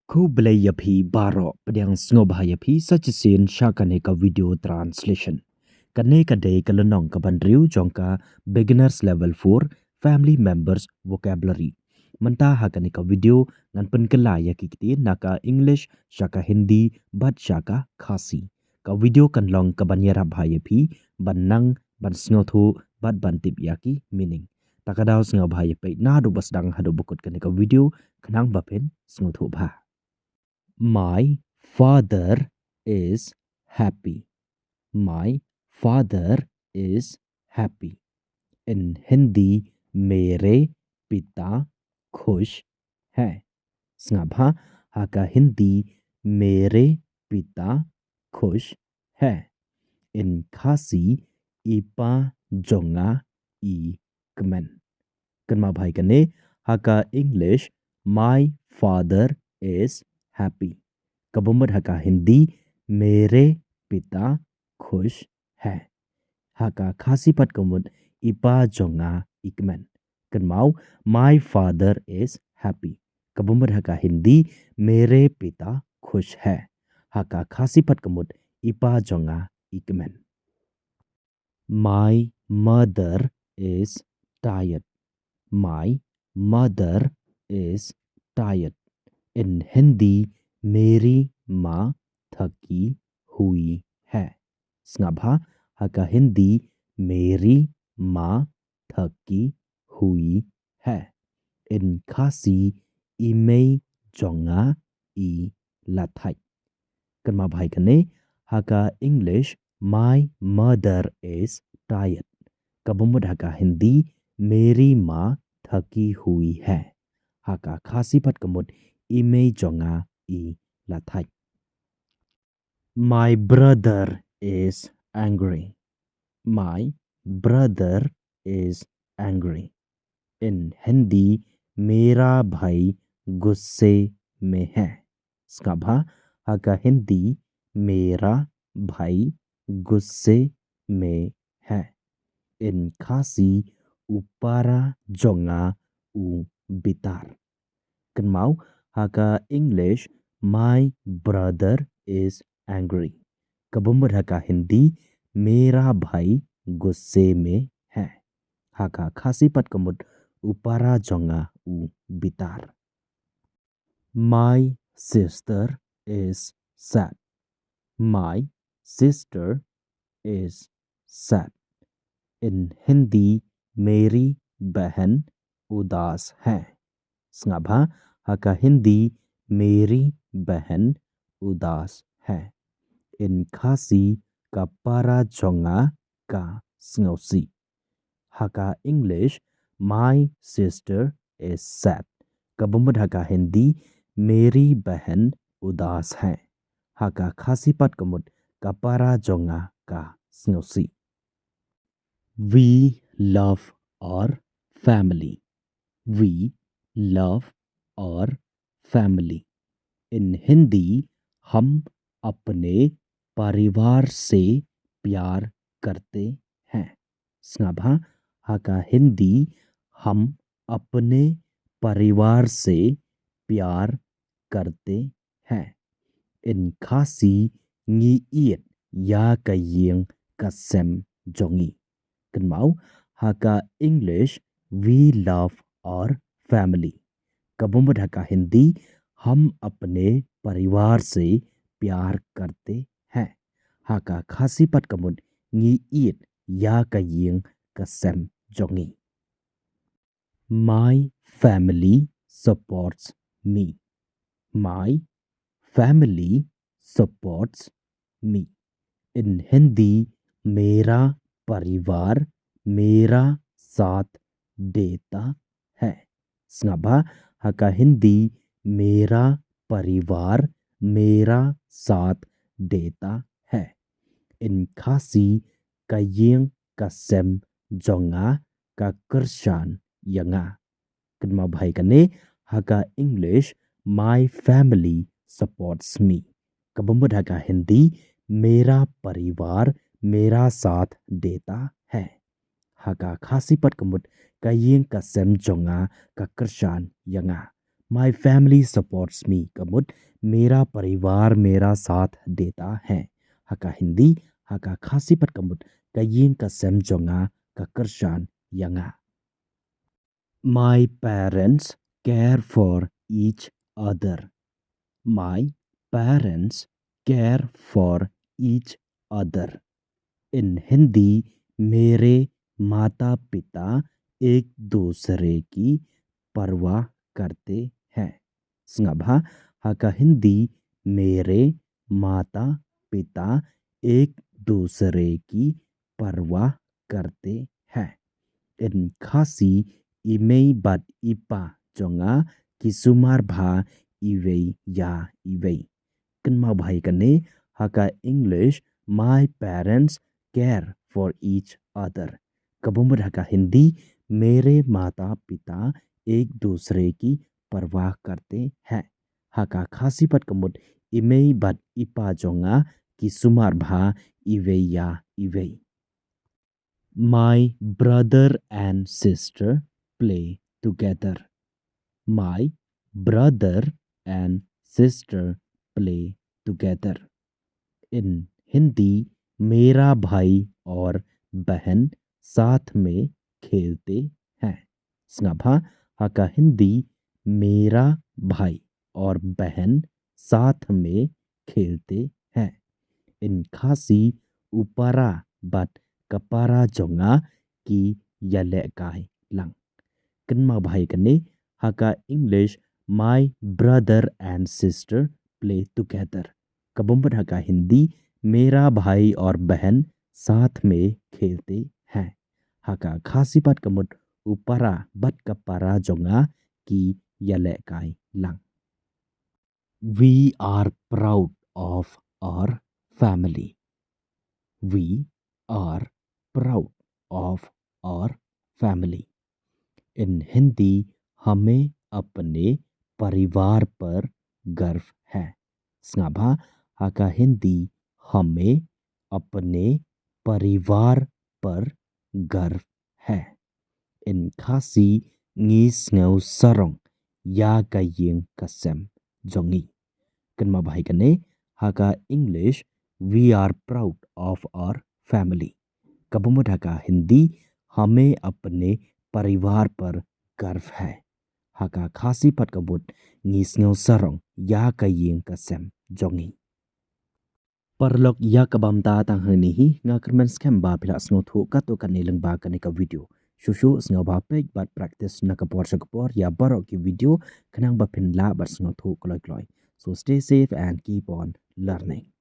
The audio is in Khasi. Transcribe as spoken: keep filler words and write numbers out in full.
Khublei ïa phi baroh, pdiang sngewbha ïa phi sa shisien sha kane ka video translation. Kane ka dei ka lynnong ka ba hynriew jong ka Beginners Level four Family Members Vocabulary. Mynta ha kane ka video ngan pynkylla ïa ki ktien na ka English sha ka Hindi bad sha ka Khasi. Ka video kan long ka ban ïarap bha ïa phi ban nang ban sngewthuh bad ban tip ïa ki meaning. Ta ka daw sngewbha ïa peit naduh ba sdang haduh ba kut kane ka video khnang ba phin sngewthuh bha. My father is happy. My father is happy. In Hindi, मेरे पिता खुश हैं. Sngap bha, ha ka Hindi, मेरे पिता खुश हैं. In Khasi, i pa jong nga i kmen. Kynmaw bha ïa kane, ha ka English, my father is happy. Kaba mut ha ka Hindi, मेरे पिता खुश हैं. Ha ka Khasi pat ka mut, i pa jong nga i kmen. Kynmaw, my father is happy. Kaba mut ha ka Hindi, मेरे पिता खुश हैं. Ha ka Khasi pat ka mut, i pa jong nga i kmen. My mother is tired. My mother is tired. In Hindi, मेरी माँ थकी हुई है. Sngap bha, ha ka Hindi, मेरी माँ थकी हुई है. In Khasi, i mei jong nga i la thait. Kynmaw bha ïa kane, ha ka English, my mother is tired. Kaba mut ha ka Hindi, मेरी माँ थकी हुई है. Ha ka Khasi pat ka mut, i mei jong nga i la thait. My brother is angry. My brother is angry. In Hindi, मेरा भाई गुस्से में है. Sngap bha, ha ka Hindi, मेरा भाई गुस्से में है. In Khasi, u para jong nga u bitar. Kynmaw, ha ka English, my brother is angry. Kaba mut ha ka Hindi, मेरा भाई गुस्से में है. Ha ka Khasi pat ka mut, u para jong nga u bitar. My sister is sad. My sister is sad. In Hindi, मेरी बहन उदास है. Sngap bha, ha ka Hindi, मेरी बहन उदास है. In Khasi, ka para jong nga ka sngewsih. Ha ka English, my sister is sad. Kaba mut ha ka Hindi, मेरी बहन उदास है. Ha ka Khasi pat ka mut, ka para jong nga ka sngewsih. We love our family. We love our family. In Hindi, हम अपने परिवार से प्यार करते हैं. Sngap bha, ha ka Hindi, हम अपने परिवार से प्यार करते हैं. In Khasi, ngi ïeit ïa ka ïing ka sem jong ngi. Kynmaw, ha ka English, we love our family. Kaba mut ha ka Hindi, हम अपने परिवार से प्यार करते हैं. Ha ka Khasi pat ka mut, ngi ïeit ïa ka ïing ka sem jong ngi. My family supports me. My family supports me. In Hindi, मेरा परिवार मेरा साथ देता है. Sngap bha, ha ka Hindi, मेरा परिवार मेरा साथ देता है. In Khasi, ka ïing ka sem jong nga ka kyrshan ïa nga. Kynmaw bha ïa kane, ha ka English, my family supports me. Kaba mut ha ka Hindi, मेरा परिवार मेरा साथ देता है. Ha ka Khasi pat ka mut, ka ïing ka sem jong nga ka kyrshan ïa nga. My family supports me, ka mut mera parivar mera saath deta hai. Ha ka Hindi, ha ka Khasi pat ka mut ka ïing ka sem jong nga ka kyrshan ïa nga. My parents care for each other. My parents care for each other. In Hindi, मेरे माता पिता एक दूसरे की परवाह करते हैं. Sngap bha, ha ka Hindi, मेरे माता पिता एक दूसरे की परवाह करते हैं. In Khasi, i mei bad i pa jong nga ki sumar bha iwei ïa iwei. Kynmaw bha ïa kane, ha ka English, my parents care for each other. Ka bamut ha ka Hindi, मेरे माता पिता एक दूसरे की परवाह करते हैं. Ha ka Khasi pat ka mut i mei bad i pa jong nga ki sumar bha iwei ïa iwei. My brother and sister play together. My brother and sister play together. In Hindi, मेरा भाई और बहन साथ में खेलते हैं. Sngap bha, ha ka Hindi, मेरा भाई और बहन साथ में खेलते हैं. In Khasi, u para bad ka para jong nga ki ïalehkai lang. Kynmaw bha ïa kane, ha ka English, my brother and sister play together. Ka bamut ha ka Hindi, मेरा भाई और बहन साथ में खेलते हैं. Ha ka Khasi pat ka mut u para bad ka para jong nga ki ïalehkai lang. We are proud of our family. We are proud of our family. In Hindi, हमें अपने परिवार पर गर्व है. Sngap bha, ha ka Hindi, हमें अपने परिवार पर गर्व है. In Khasi, ngi sngew sarong ïa ka ïing ka sem jong ngi. Kynmaw bha ïa kane, ha ka English, we are proud of our family. Ka bamut ha ka Hindi, हमें अपने परिवार पर गर्व है. Ha ka Khasi pat ka mut, ngi sngew sarong ïa ka ïing ka sem jong ngi. Paralok, ïa kaba mynta tang hangne hi, nga kyrmen skhem ba phi la sngewthuh katto katne lyngba kane ka video. Shuh shuh sngewbha peit bad practice na ka por sha ka por ïa baroh ki video khnang ba phin lah bad sngewthuh kloi kloi. So stay safe and keep on learning.